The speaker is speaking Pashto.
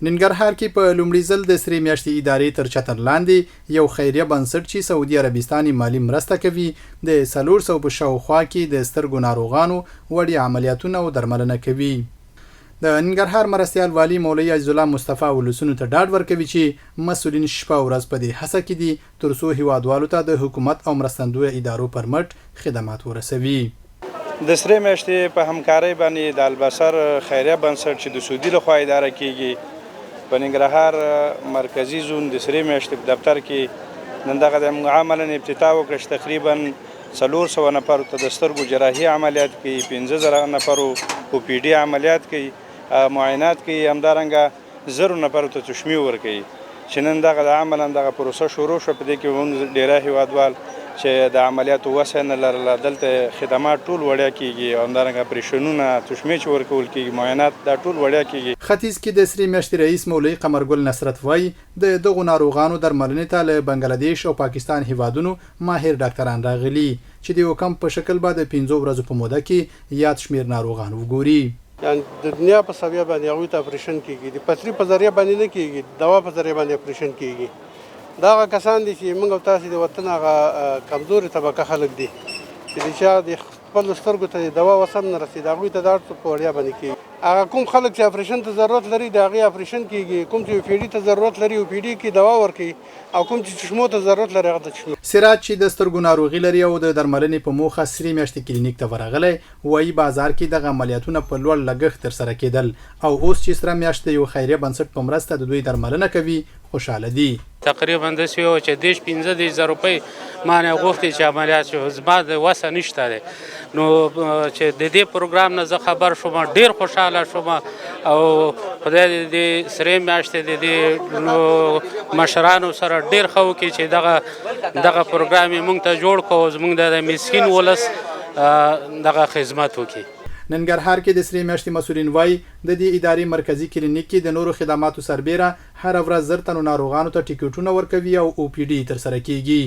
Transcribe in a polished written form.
ننګرهار کې په لومړي ځل د سرې میاشتې ادارې تر چتر لاندې یو خیریه بنسټ چې سعودي عربستان یې مالي مرسته کوي، د 400 په شاوخوا کې د سترګو ناروغانو وړیا عملیاتونه او درملنه کوي. د ننګرهار مرستیال والي مولوي عزیزالله مصطفی ولسونو ته ډاډ ورکوي چې مسؤلین شپه او ورځ په دې هڅه کې دي تر څو هیوادوالو ته د حکومت او مرستندویه ادارو پر مټ خدمات ورسوي. د سرې میاشتې په همکارۍ باندې د البصر خیریه بنسټ چې د سعودي لخوا اداره کیږي، په ننګرهار مرکزي زون د سرې میاشتې په دفتر کې نن دغه د موږ عملاً افتتاح وکړه چې تقریباً 400 نفرو ته د سترګو جراحي عملیات کوي، 5000 نفرو او پي ډي عملیات کوي، معاینات کوي، همدارنګه زرو نفرو ته چشمې ورکوي چې نن دغه د عملاً دغه پروسه شروع شوه. په دې کې موږ ډیری هیوادوال چې د عملیاتو وسه نه لرله، دلته خدمات ټول وړیا کیږي، همدارنګه اپریشنونه، چشمې چې ورکول کیږي، معاینات، دا ټول وړیا کیږي. ختیځ کې د سرې میاشتې رئیس مولوي قمرګل نصرت وايي، د دغو ناروغانو درملنې ته له بنګله دېش او پاکستان هېوادونو ماهر ډاکتران راغلي، چې د یو کمپ په شکل به د پنځو ورځو په موده کې یاد شمېر ناروغان وګوري. یعنی د دنیا په سویه باندې هغوی ته اپریشن کیږي، د پتري په ذریعه باندې نه کیږي، دوا په ذریعه باندې اپریشن کیږي. دا هغه کسان دي چې موږ او تاسې د وطن هغه کمزورې طبقه خلک دي چې د چا د خپلو سترګو ته د دوا وسه هم نه رسېږي، هغوی ته دا هر څه په وړیا باندې کیږي. هغه کوم خلک چې اپریشن ته ضرورت لري د هغې اپریشن کیږي، کوم چې پي ډي ته ضرورت لري او پي ډي کې دوا ورکوي، او کوم چې چشمو ته ضرورت لري هغه ته چشمې. سراج چې د سترګو ناروغي لري او د درملنې په موخه سرې میاشتې کلینیک ته ورغلی، وايي بازار کې دغه عملیاتونه په لوړ لګښت ترسره کېدل او اوس چې سره میاشت د یوه خیریه بنسټ په مرسته د دوی درملنه کوي، خوشحاله دي. تقریبا داسې وو چې 30 35 زره روپۍ ما نه غوښتې چې عملیات شي، زما د وسه نشته دی. نو چې د دې پروګرام نه زه خبر شوم، ډېر خوشحاله شوم او خدای دې دې سرې میاشتې د دې مشرانو سره ډېر ښه وکړي چې دغه پروګرام یې موږ ته جوړ کړو، زموږ د مسکین ولس دغه خدمت وکړي. ننګرهار کې د سرې میاشتې مسؤلین وايي، د دې ادارې مرکزي کلینیک کې د نورو خدماتو سربېره هره ورځ 1000 تنو ناروغانو ته ټکټونه ورکوي او او پي ډي ترسره کېږي.